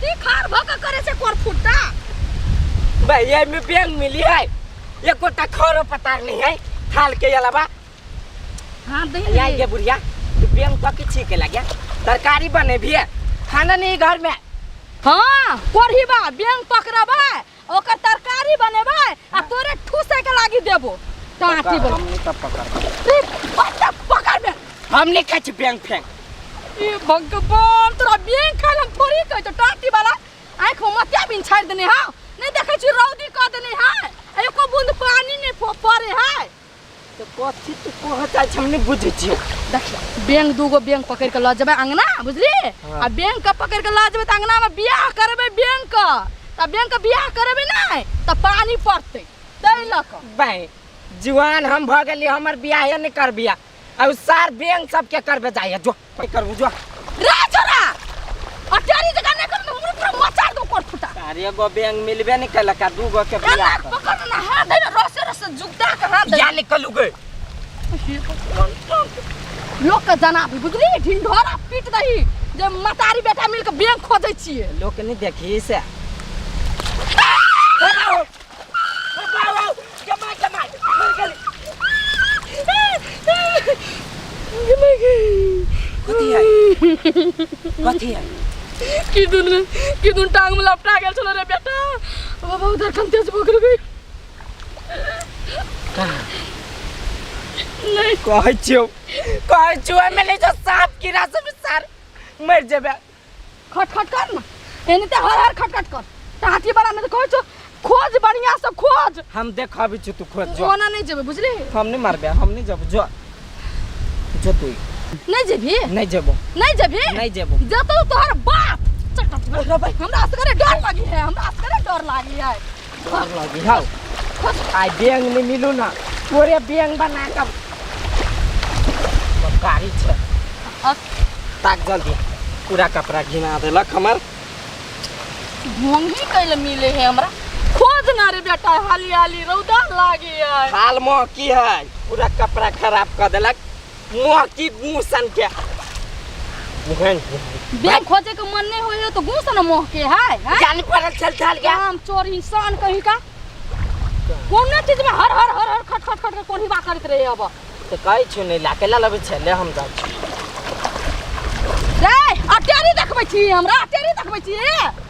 टाटी खार भ के करे छै कोर फुट्टा। भाई ये में बैंक मिली है, एकोटा खरो पतार नहीं है थाल के अलावा। हाँ दही या ये बुढ़िया तू बैंक का की छीके लग गया, तरकारी बने भी है, खाना नहीं घर में। हाँ कोरहीबा बैंक पकड़बा, ओकर तरकारी बनेबा आ तोरे ठूसे के लागी देबो टाटी बोल। हम नहीं तब पकड़ रे बच्चा पकड़ में हम नहीं खाई छी बैंक फेंक। ए भगवान तोरा बैंक खाइ हम थोड़ी कहै छौ टाटी वाला। आँख में मतिया बिन छाड़ि देने हौ, नहीं देखै छी रौदी कऽ देने है, एको बूंद पानी नहीं पड़े है। तो कथी तू कहत चाहै छी हम नहीं बुझै छियौ। देखियो बैंक दूगो बैंक पकड़ के लऽ जेबै अंगना बुझली। हाँ। आ बैंक के पकड़ के लऽ जेबै तऽ अंगना में बियाह करबै बैंक के, तऽ बैंक के बियाह करबै नहि तऽ पानी पड़तै ताहि लऽ कऽ। भाई जुआन हम भऽ गेली, हमर बियाहे नहीं करबिया, आ उ सार बैंक सबके करबे जाइए, जो करबू जो। रे छोरा अटेरी जगह नहीं कर, हमरो पूरा मचार दो कोर फुटा। अरे एगो बैंक मिलबे नहीं कलक आ दूगो के एना बियाह कर। पकड़ ना हाथ धरे रसे रसे जुगता के हाथ धरे। या निकलू गे। लोग के जना भी बुझली ढिंढोरा पीट दही जे मतारी बेटा मिल के बैंक खोजै छियै। लोग नहीं देखी से। कथी है कथी है? की दुन की दुन टांग में लपटा गेल छलो रे बेटा, बाबा उधर कम तेज भऽ गेल गे। नहीं कहै छियौ, कहै छियौ एहिमे नहि जो सांप कीड़ा सब सार मरि जेबै। खट खट कर ना एने ते हर हर खट खट कर टाटी वाला में कहै छौ खोज बढ़िया से खोज। हम देखबी छु तू खोज जो। ओना नहीं जेबै बुझली। हम नहीं मारबे, हम नहीं जेबो, जो जो तू नहीं जेबी। नहीं जेबो। नहीं जेबी। नहीं जेबो। जेतो तोहर बाप। चल टाटी वाला। हमरा असगरे डर लागी है, हमरा असगरे डर लागी है। डर लागी है। आई बैंक नहीं मिलू ना तोरे बैंक बना के गाड़ी छे। ताक जल्दी पूरा कपड़ा घिना देलक हमर। घोंघी कैले मिले है हमरा? खोज ना रे बेटा, हाली हाली रौदा लागी है। हाल मोहकी है, पूरा कपड़ा खराब कर देलक मोहकी गूसन के। मुहन बैंक खोजे के मन नहीं होय तो गूसन मोह के है, हैं? जान पड़ल चल चल गया। काम चोर इंसान कहीं का कोनो चीज में हर हर हर हर खट खट खट के कोनी बा करत रहे अब। तो कहै छु नहीं लाके ला लबै छै, ले हम जाइ छी। रे अटेरी देखबै छी हमरा, अटेरी देखबै छी।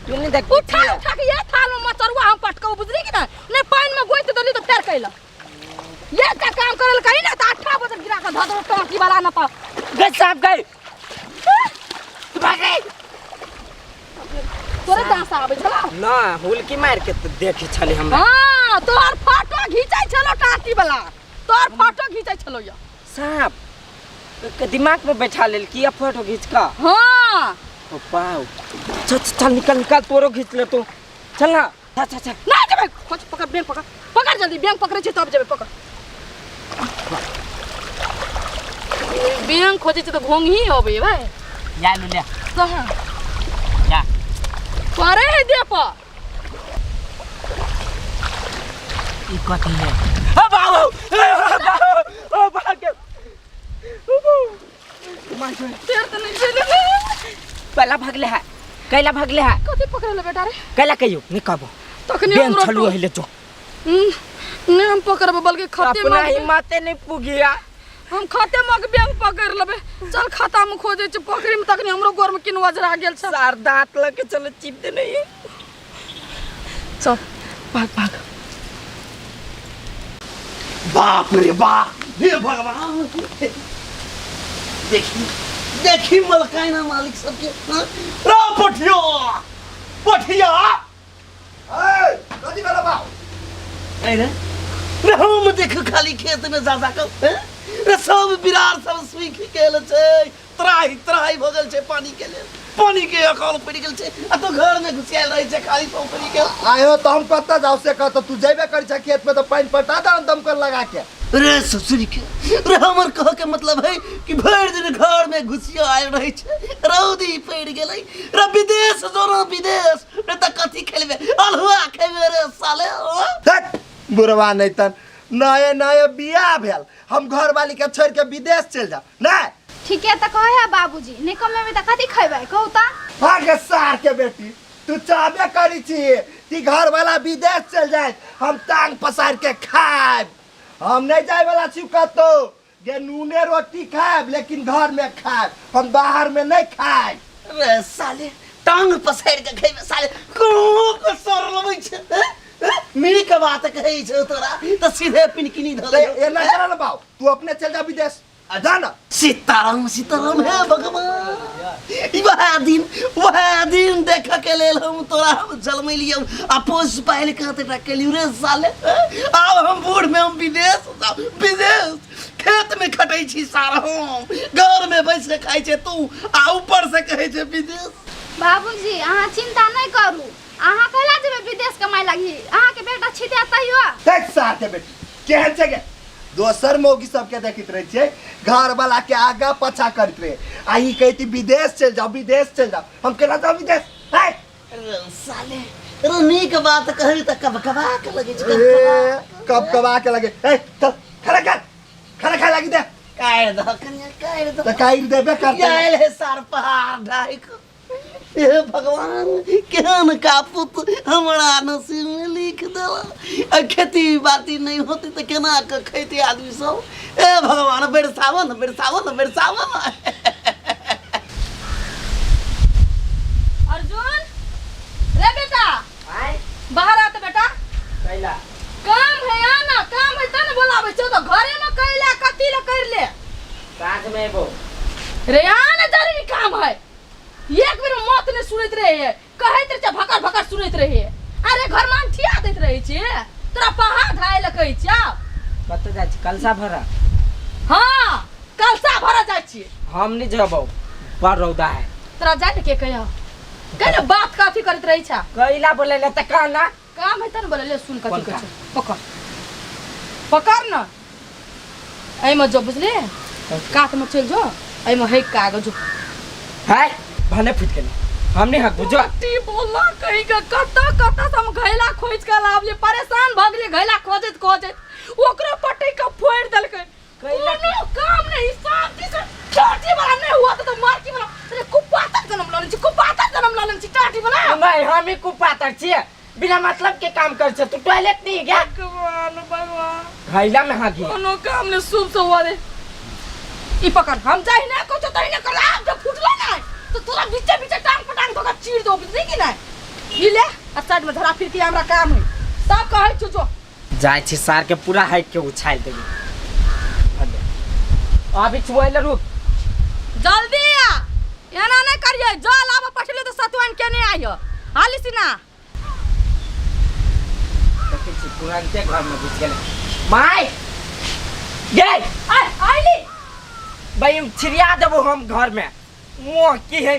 तू नहीं देखबै उठा छी? उठा के ये थाल में मचरुआ हम पटकौ बुझली कि ना? नहीं पानी में गोइत देली तो फेर कैला। ये का काम करल कहीं ना तो 8 बजे गिरा के धऽ दो टोकी वाला ना तो। गई साहब गई। तू भाग गई। तोरे दांत आबै छला? ना हुलकी मार के तो देखी छली हमरा। हां तोहर फोटो घिचै छलो टाटी वाला, तोहर फोटो घिचै छलो या। साहब के दिमाग में बैठा लेल कि फोटो घिच का। हां। ओ पाओ। चल, चल, चल, निकल, निकल, तोरो घिच ले तू। चल ना। चल, चल, चल। ना जेबै, खोज, पकड़, बैंक पकड़। पकड़ जल्दी, बैंक पकड़ै छी तब जेबै, पकड़। बैंक खोजै छी तऽ घोंघी अबै भाई। या लू ले। कहाँ? या। पड़े है दे पर। ई कथी है? ओ बाबू, ओ बाबू, ओ भाग। ओ बाबू। तेर तऽ नहि छै रे। पहला भागले है, कैला भागले है। कथी पकड़ले बेटा रे? कैला कहियो, नहीं कहबो। तखने बेन हमरो छलू तो- अहिले जो। नहीं हम पकड़बो बल्कि खते अपना मग हिम्मते नहीं पुगिया। हम खते मग बैंक पकड़ लेबे। चल खाता में खोजे छी पकड़ी में तखने हमरो गोर में किन वजरा गेल छ। सार दांत लके चलो चिप दे नहीं। चल भाग भाग। बाप रे बाप, हे भगवान। देखी देखी मलकाइना मालिक सबके, हाँ? रा पठिया पठिया। ए, कथी भेलो बाप? ए रे, रे हम देख खाली खेत में जा जा के, हैं? रे सब बिरार सब सूखि गेल छै, त्राहि त्राहि भऽ गेल छै पानी के लेल, पानी के अकाल पड़ि गेल छै, आ तो घर में घुसियाल रहै छै खाली सौंपरी के। आयो तो हम कतऽ जाउ से कह, तो तू जेबे करै छै खेत में तो पानि पटा दे दमकल लगा के। रे ससुर के, रे हमर कह के मतलब है कि भरि दिन घर में घुसिया आयल रहै छै, रौदी पड़ि गेलै, रे विदेश जो ना विदेश, रे तऽ कथी खेलबे, अल्हुआ खेबे रे साले, ओ? हट, बुढ़वा नहीं तन नए नए बियाह भेल, हम घर वाली के छोड़ के विदेश चल जाओ नहीं। ठीके तऽ कहे है बाबूजी, नहीं कमेबे तऽ कथी खेबै कहू तऽ? भागे सार के बेटी, तू चाहबे करी छी कि घर वाला विदेश चल जाए, हम टांग पसार के खाएब। हम नहीं जाए वाला छी कतौ, गे नूने रोटी खाएब लेकिन घर में खाएब, हम बाहर में नहीं खाएब। रे साले टांग पसारि के खेबे साले, कोनो के सर लबै छै हैं? हैं? नीक बात कहै छौ तोरा तऽ सीधे पिनकिनी धऽ ते दै। एना करा ना बाऊ, तू अपने चल जा विदेश जा ना। सीताराम सीताराम, हे भगवान, ई वएह दिन देखऽ के लेल हम तोरा हम जन्मेलियौ आ पोस पालि कऽ एतेटा केलियौ रे साले। आब हम बूढ़ में हम विदेश जाउ, विदेश खेत में खटै छी सार, हम घर में बैस के खाइ छै तू आ ऊपर से कहै छै विदेश। बाबूजी अहाँ चिंता नहीं करू, अहाँ कैला जेबै विदेश कमाइ लागी, अहाँके बेटा छिते तैयो। देख सार के बेटी केहन छै गे, दोसर मौगी सबके देखैत रहै छियै घर वाला के आगा पाछा करैत रहे आ ई कहती विदेश चलि जाओ विदेश चलि जाओ, हम केना जाउ विदेश? है रे साले रे नीक बात कहबी तऽ कबकबा के लगै छै, ए, कबकबा के लगे। ए चल खाना खा, खाना खा लागी दे। काटि दह कनिया, काटि दह। तऽ काटि देबे करतै। आयल हे सार पहाड़ ढाइ कऽ। हे भगवान, केहन कापुत हमरा नसीब में लिख देला। आ खेती बाती नहीं होती तऽ केना कऽ खैते आदमी सब। हे भगवान, बरसाबऽ ने, बरसाबऽ ने, बरसाबऽ ने। अर्जुन रे बेटा, बाहर आ तो बेटा। कैला काम है आ ना, काम है तब न बोलाबै छौ, तो घरे में कैला कथी ले कर ले। साँझ में एबो। रे आ ना, जरूरी काम है। एक बेर मत नहीं सुनैत रहे है, कहैत रहे छै भकर भकर सुनैत रहे है। अरे घर में अंठिया दैत रहे छै, तोरा पहाड़ धाय ले कहै छै। कतऽ जाइ छी? कलसा भरा। हाँ कलसा भरा जाइ छी। हम नहीं जबौ, बड़ रौदा है। तोरा जाइ के कहियो कहले बात कथी करैत रहे छै? कैला बोले ले तऽ कहना। काम है तब न बोले ले, सुन कथी कोन कहै काम? छै। पकड़ पकड़ न, एहिमे जो बुझली कात में चलि जो, एहिमे है कागज जो। है भने फुट गेलै, हम नहीं हक बुझो। टी बोला कहीं के कतऽ कतऽ से हम घैला खोज के लाबलियै, परेशान भऽ गेलियै घैला खोजैत खोजैत, ओकरो पटै के फोड़ि देलकै। कोनो काम नहीं शांति से टाटी वाला नहीं हुआ तो मारकी वाला। अरे कुपातर जन्म लऽ छी, कुपातर जन्म लऽ छी टाटी वाला। नहीं हम ही कुपातर छियै, बिना मतलब के काम कर छे तू। टॉयलेट नहीं गया? भगवान भगवान, घैला में हाँगी। कोनो काम नहीं शुभ से हुआ दे। ई पकड़, हम जाहि ना कुछ तहि ना कर, आब जब फुटलो ना तो तोरा बीचे बीचे टांग पटांग धोका चीर दो, बुझली कि नहीं? ई ले आ साइड में धरा फिर के, हमरा काम है तब कहै छु जो। जाइ छी सार के पूरा हाइक के उछाल देबी। अभी छुआइले रुक, जल्दी आ, एना नहीं करिए, जल आब पठले तो सतुआन के नहीं आइयो हाली सिना। देखै छी तुरंते घर में घुस गेलै। माय गे आय आइली भाई, छिड़िया देबो हम घर में। मुँह की है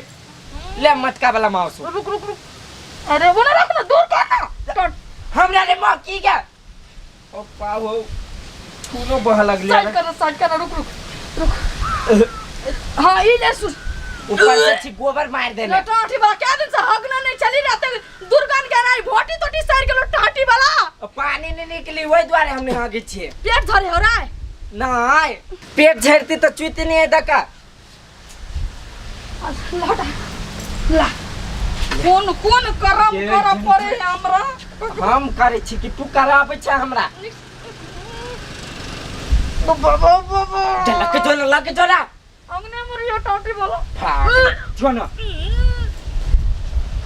ले मटका वाला माउस। रुक रुक रुक, अरे वो ना रख ना, दूर कर ना। हमरा रे मुँह की गे ओ पाओ खूनो बह लगले। साइड कर, साइड कर, रुक रुक रुक। हाँ ई ले सुन, ऊपर से छी गोबर मार देले। टाटी वाला क्या दिन से हगना नहीं चली रहते दुर्गन के नहीं भोटी तोटी सर गेलो टाटी वाला। पानी नहीं निकली वही द्वारे हमने हगे छिए। पेट धरे हो रहा है नहीं, पेट झड़ती तो चुती नहीं है दका। लौटा ला, कोन कोन करम कर पड़े है हमरा? हम करे छी कि तू कराबै छै हमरा? लग जो ना, लग जो ना। अंगने मुरियो टाटी बोलो भाग जो ना,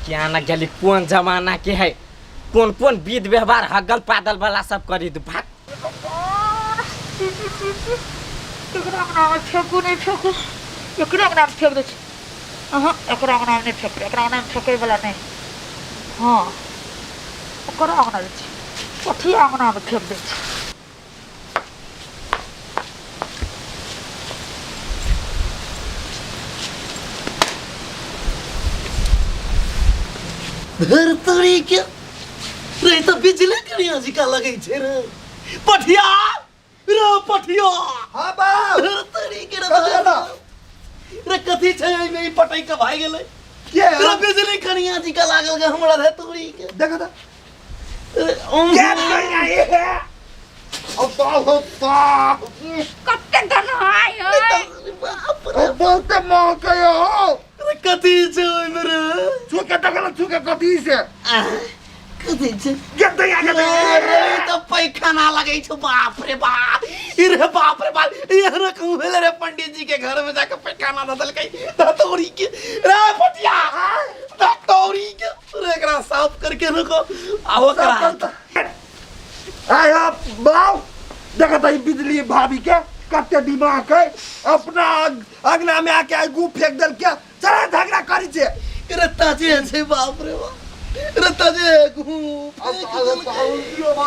क्या ना गेली कोन जमाना के है, कोन कोन विध व्यवहार हगल पादल वाला सब करी दू। भाग। एकरा अंगना में फेंकू नहीं फेंकू, एकरा अंगना में फेंक दै छी। अहाँ एकरा अंगना में नहीं फेंकबै, एकरा अंगना में फेंकै वाला नहीं। हाँ ओकरा अंगना दै छी, कथी अंगना में फेंक दै छी। धर तोरी के रे, तऽ बिजली कनिया जिका लगै छै रे पठिया, रे पठिया। हाँ बाप। धर तोरी के रे। कथी एना? रे कथी छै एहिमे? ई पटै के भागि गेलै के रे, बिजली कनिया जिका लागल गे हमरा रे तोरी के। देखो तो रे, ओम। के कनिया ये है? अब बाप बाप, कते गन्हाइ है। बाप रे, बहुते महकै हो। रे कथी छै ओहिमे रे? छुक के देखल छु के कथी से कथी छै गेल दैया के अरे तो पैखाना लगै छौ बाप रे बाप रे बाप रे बाप एहन कहूँ भेलै रे पंडित जी के घर में जाके पैखाना दऽ देलकै धतौरी के रे पटिया धतौरी के रे एकरा साफ करके रखो आ ओकरा आय बाप देखत है बिजली भाभी के कते दिमाग है अपना अगना में आके गु फेंक देल के चला झगड़ा करी छे रे ताजे छै बाप रे बाप रे ताजे गु फेंक देलकै। ए,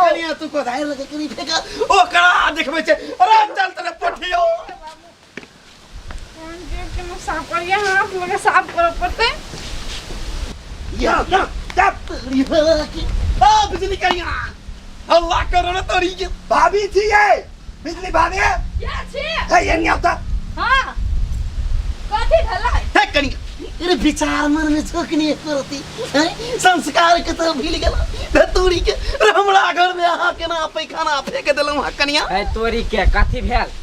कनिया तू कोदारि लगे कनी फेंका ओकरा देखबै छै अरे चल तोरे पठियो साफ करिए हाथ लगे साफ करऽ पड़तै या या तब आ बिजली कनिया हल्ला करो ना तोरी के भाभी छी ये बिजली भाभी के छी हे ये नहीं आता हाँ कथी भेलै हे कनिया अरे विचार मन में झोंकनी करती हैं संस्कार के तो भूल गेल धतूरी के अरे हमरा घर में अहाँ केना पैखाना फेंक देलहुँ हँ कनिया ए तोरी के कथी भेल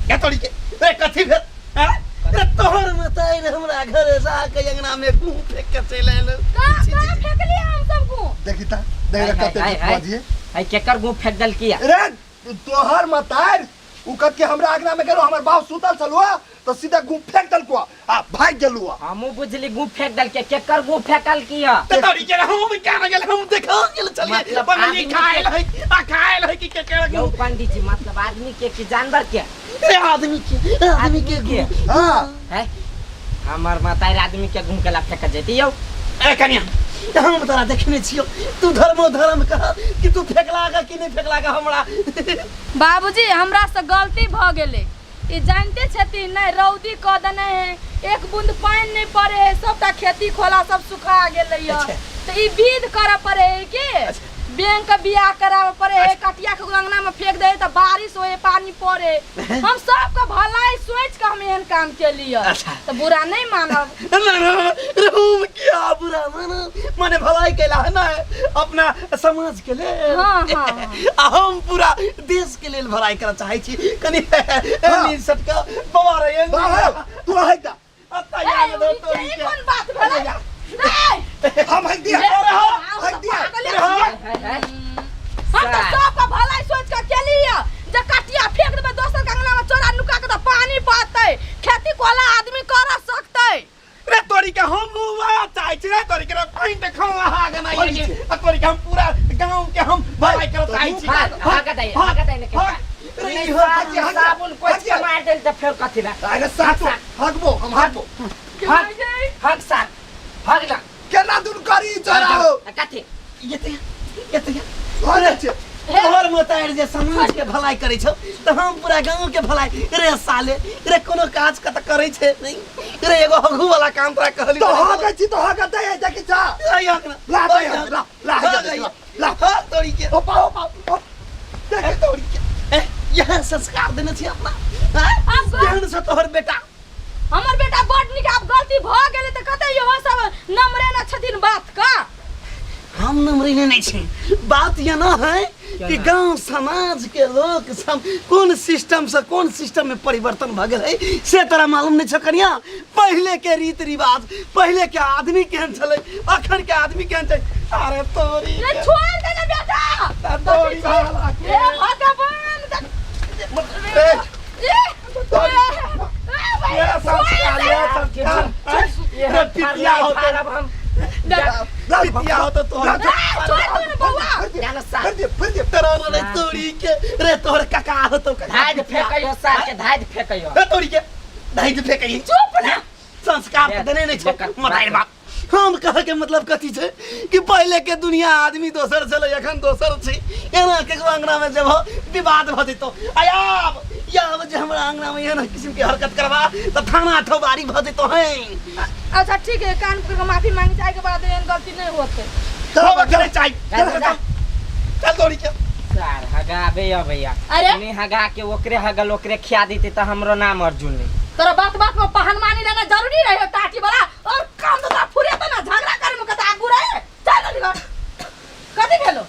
के तोरी के अरे कथी भेल हैं? अरे तोहर मताई रे हमरा घर से आके अंगना में गुह फेंक के चलि आयल कहाँ कहाँ फेंकलियै हम सब गु देखी ता देख हाय, कते हाय, हाय। बाजिए है केकर गु फेंक देल किया रे तोहर मतार उ कत के हमरा आगना में गेलो हमर बाप सुतल छलुआ तो सीधा गु फेंक देलको आ भाग गेलुआ हमहूँ बुझली गु फेंक देल के केकर गु फेंकल किया ते तोरी के हम क्या न गेल हम देखो गेल चलिए मतलब बंगली आदमी खायल है आ खायल है कि के के यौ पंडित जी मतलब आदमी के कि जानवर के रे आदमी के आदमी के के हां है हमर माता आदमी के घूम के ला फेंक जैती यौ ए कनिया हम तोरा देखने छियो तू धर्मो धर्म कह कि तू फेंकला का कि नहीं फेंकला का हमरा बाबूजी हमरा से गलती भऽ गेलै ई जानते छथिन नहि रौदी कऽ देने है एक बूंद पानि नहि पड़े है सबटा खेती खोला सब सुखा गेलै यऽ अच्छा। तऽ ई विध करऽ पड़े है कि बैंक के बियाह कराबऽ पड़े है कटिया के अंगना में फेंक दे तऽ बारिश होए पानी पड़े हम सबके भलाई सोच के हम एहन काम केलियै अच्छा। तऽ बुरा नहि मानब ना ना ना, रहूम क्या बुरा मानो माने भलाई कैला है ना अपना समाज के लेल हाँ, हाँ, हाँ। आ हम पूरा देश के लेल भलाई करऽ चाहै छी कनि एनी सटका बवा रे बाबा तू है ता ए, ई कोन बात भेलै नहीं हम है दिया हम है दिया पागल है, है, है। हम तऽ सबके भलाई सोच के केलियै जे कटिया फेंक देबै दोसर के अंगना में चोरा नुका के तऽ पानी पड़तै खेती कोला आदमी कर सकतै रे तोरी के हम वह चाहै छी रे तोरी के रे पानि देखौ अहाँ के नहीं आ तोरी के हम पूरा गांव के हम भलाई करऽ चाहै छी भाग भाग दे भाग दे ने भाग। रे नहीं, ई हो- साबुन साबुन कोच के मार देल तऽ फेर कथी ला अरे सातो हगबो हम हगबो भाग भाग सार भाग ना केना दुन करी चोरा हो कथी ये तो ये अरे छे तोहर मोतारि जे समाज के भलाई करै छौ तऽ हम पूरा गाँव के भलाई रे साले रे कोनो काज कत करै छै नहीं रे एगो हगू वाला काम तोरा कहली तो हगै छी तो हगत है देखी छा ला दे ला ला ला ला हाँ तोरी के ओपा ओपा देख तोरी के यहाँ संस्कार देने छी अपना आब केहन छौ तोहर बेटा हमर बेटा बड नीक आब गलती भऽ गेलै तऽ कतऽ इहो सब नमरे न छथिन बात का हम नमरीने नहीं छी बात ये ना है कि गांव समाज के लोग सब कोन सिस्टम से कोन सिस्टम में परिवर्तन भ गेल है से तोरा मालूम नहीं छौ कनिया पहले के रीति रिवाज पहले के आदमी केहन छलै अखन के आदमी केहन छै अरे तोरी रे छोड़ दे ना बेटा तोरी भाला के। हे भगवान ए, ए, तोरी ए, भाई, ये संस्कार ये संस्कार ये रे पितिया होते फाड़ब हम पितिया होते तोहर ए, छोड़ दे ना बउआ जानो सार फिर दे फिर दे तोरा रे तोरी के रे तोहर काका होतो काका धाज फेकैयो सार के धाज फेकैयो रे तोरी के धाज फेकैयो चुप ना संस्कार तऽ देने नहि छौ मतारि बाप हम कह के मतलब कथी छै कि पहिले के दुनिया आदमी दोसर छलै एखन दोसर छै एना केकरो अंगना में जब विवाद भऽ जेतौ आ आब आब जे हमरा अंगना में एहन किस्म के हरकत करबा तऽ थाना ठोबारी भऽ जेतौ हैं अच्छा ठीक है कान पकड़ के माफी मांगी जाए के बाद एहन गलती नहीं होते चल चल चाय चल, चल। चल दौड़ी के सार हगाबे अबैया अरे? नहीं हगा के ओकरे हगल ओकरे खिया देते तऽ हमरो नाम अर्जुन नहीं तोरा बात बात में पहलवानी लेना जरूरी रहे टाटी वाला और काम तो तोरा फुरे तो ना झगड़ा करे में कत आगू रहे चल जल्दी घर कथी भेलो